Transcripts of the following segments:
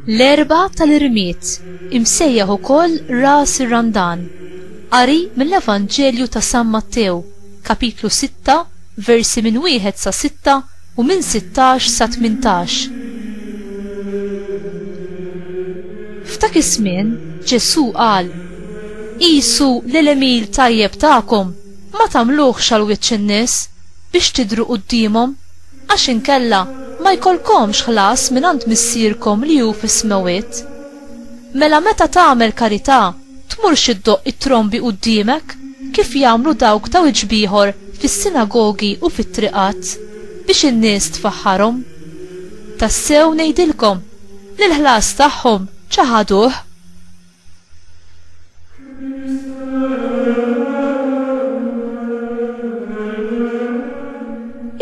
L-Erbgħa tal-Irmied, imsejjaħ ukoll Ras ir-Randan. Qari mill-Evanġelju ta' San Mattew, kapitlu 6, versi minn wieħed sa sitta u minn 16 sa 18. F'dak iż-żmien Ġesù qal, Qisu l-għemil tajjeb tagħkom ma tagħmluhx għal wiċċ in-nies biex tidhru quddiemhom, għax inkella ma jkollkomx ħlas mingħand Missierkom li hu fis-smewwiet. Mela meta tagħmel karità, tmurx iddoqq it-trombi quddiemek, kif jagħmlu dawk ta' wiċċ b'ieħor fis-sinagogi u fit-triqat, biex in-nies tfaħħarhom. Tassew ngħidilkom, li l-ħlas tagħhom ċaħaduh.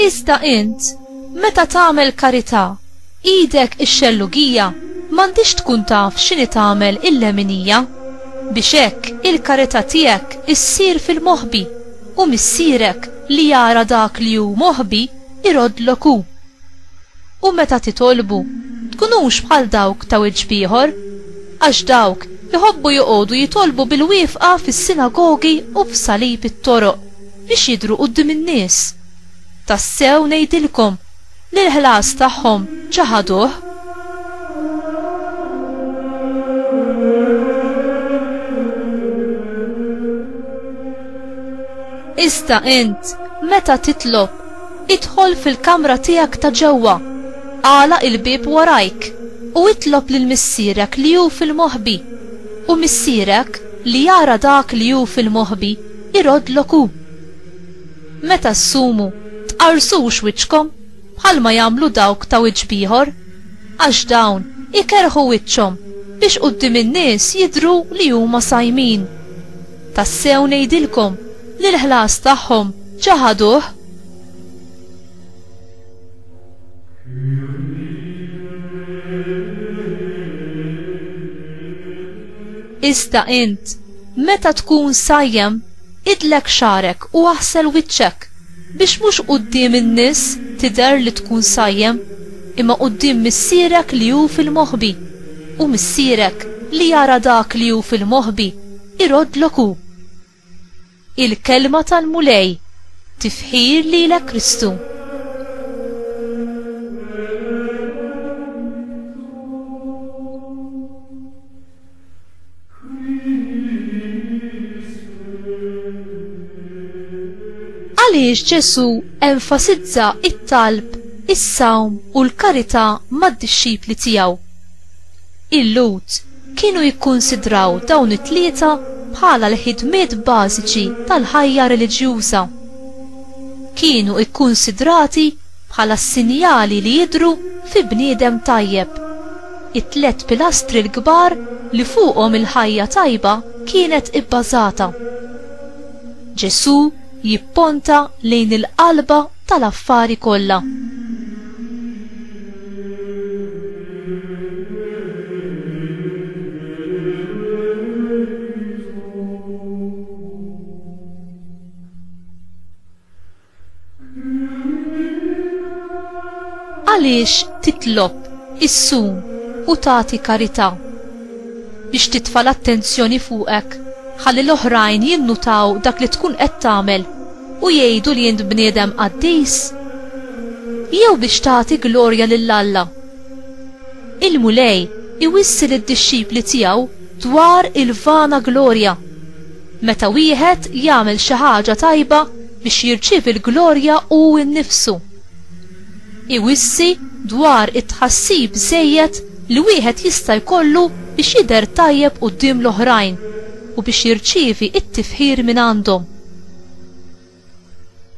Iżda int, meta tagħmel karità, idek ix-xellugija m'għandhiex tkun taf x'inhi tagħmel il-leminija, biex hekk il-karità tiegħek issir fil-moħbi, u Missierek li jara dak li hu moħbi iroddlok hu. U meta titolbu, tkunux bħal dawk ta' wiċċ b'ieħor, għax dawk iħobbu joqogħdu jitolbu bil-wieqfa fis-sinagogi u f'salib it-toroq biex jidhru quddiem in-nies. Tassew ngħidilkom li l-ħlas tagħhom ċaħaduh. Iżda int, meta titlob, Idħol fil-kamra tiegħek ta' ġewwa, agħlaq il-bieb warajk, u itlob lil Missierek li hu fil-moħbi, u Missierek, li jara dak li hu fil-moħbi, iroddlok hu. Meta ssumu, tqarrsux wiċċkom, bħalma jagħmlu dawk ta' wiċċ b'ieħor, għax dawn ikerrħu wiċċhom biex quddiem in-nies jidhru li huma sajmin. Tassew ngħidilkom li l-ħlas tagħhom ċaħaduh. Iżda int, meta tkun sajjem, idlek xagħrek u aħsel wiċċek, biex mhux quddiem in-nies tidher li tkun sajjem, imma quddiem Missierek li hu fil-moħbi, u Missierek li jara dak li hu fil-moħbi, iroddlok hu. Il-Kelma tal-Mulej, Tifħir lilek Kristu. Għaliex Ġesù enfasizza it-talb, is-sawm u l-karità mad-dixxipli tiegħu? Il-Lhud kienu jikkunsidraw dawn it-tlieta bħala l-ħidmiet bażiċi tal-ħajja reliġjuża. Kienu kkunsidrati bħala s-sinjali li jidhru fi bniedem tajjeb, it-tlett pilastri l-kbar li fuqhom il-ħajja tajba kienet ibbażata. Ġesù jipponta lejn il-qalba tal-affari kollha. Għaliex titlob, issum u tagħti karità? Biex titfa' l-attenzjoni fuqek ħalli l-oħrajn jinnutaw dak li tkun qed tagħmel u jgħidu li int bniedem qaddis? Jew biex tagħti glorja lil Alla? Il-Mulej iwissi lid-dixxipli tiegħu dwar il-vana glorja. Meta wieħed jagħmel xi ħaġa tajba biex jirċievi l-glorja hu nnifsu. Iwissi dwar it-tħassib żejjed li wieħed jista' jkollu biex jidher tajjeb quddiem l-oħrajn u biex jirċievi t-tifħir mingħandhom.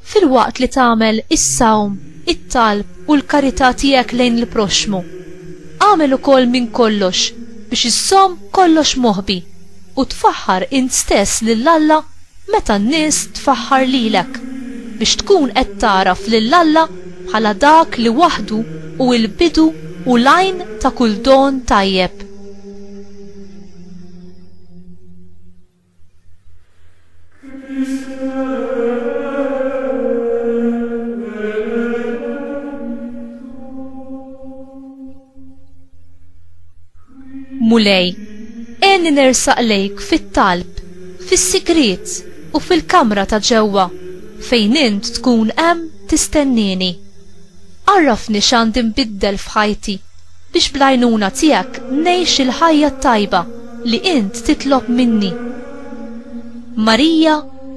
Filwaqt li tagħmel is-sawm, it-talb u l-karità tiegħek lejn il-proxxmu, agħmel ukoll minn kollox biex iżżomm kollox moħbi u tfaħħar int stess lil Alla meta n-nies tfaħħar lilek, biex tkun qed tagħraf lil Alla bħala dak li waħdu hu l-bidu u l-għajn ta' kull don tajjeb. Mulej, għenni nersaq lejk fit-talb, fis-sigriet u fil-kamra ta' ġewwa, fejn int tkun hemm tistennieni. Għarrafni x'għandi nbiddel f'ħajti biex bl-għajnuna tiegħek ngħix il-ħajja t-tajba li int titlob minni. Marija,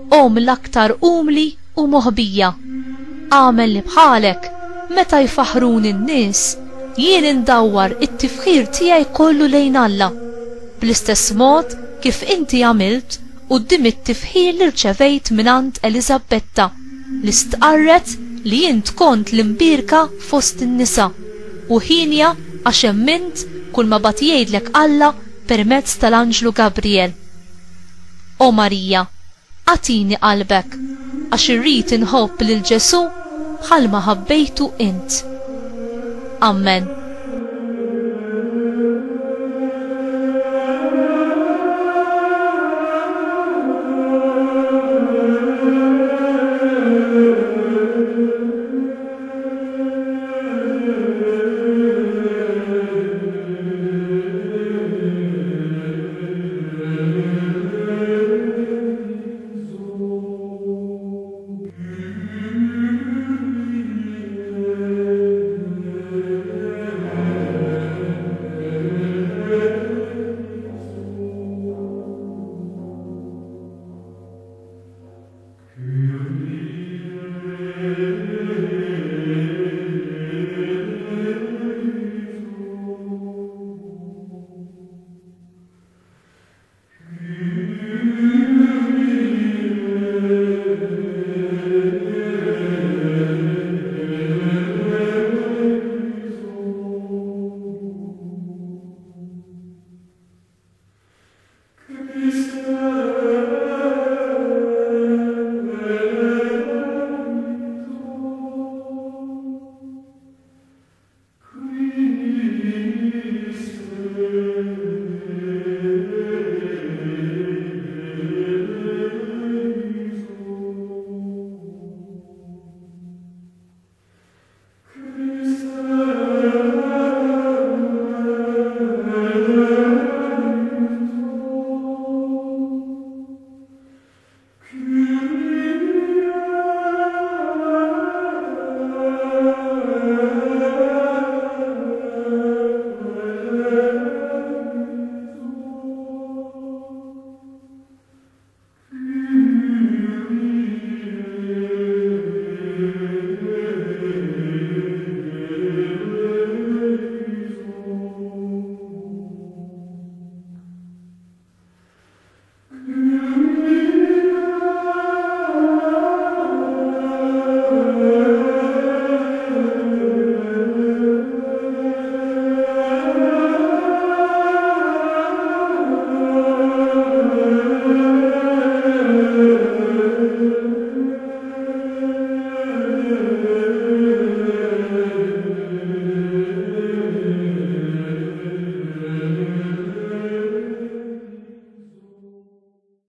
Omm l-aktar umli u moħbija, agħmel li bħalek, meta jfaħħruni n-nies, jien indawwar it-tifħir tiegħi kollu lejn Alla, bl-istess mod kif inti għamilt quddiem it-tifħir li rċevejt mingħand Eliżabbetta, li stqarret li int kont l-imbierka fost in-nisa, u hienja għax emmint kulma bagħat jgħidlek Alla permezz tal-anġlu Gabriel. O Marija, agħtini qalbek, għax irrid inħobb lil Ġesù bħalma ħabbejtu int. Ammen.